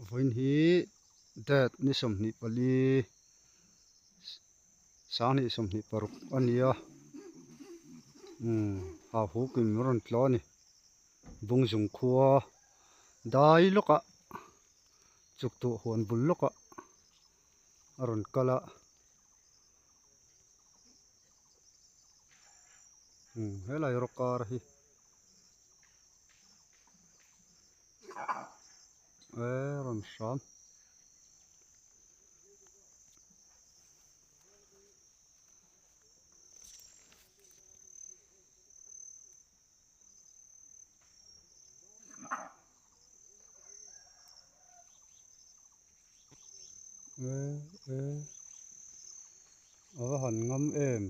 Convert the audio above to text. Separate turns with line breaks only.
Vawiin hi date ni 24 2026 a ni a umm ha hukin min rawn tlawh a ni Bungzung khua dai lawkah chuk tuah huan bul lawkah a rawn kal a umm helai rawk kar hi. E rawn hram. E e a va han ngam em.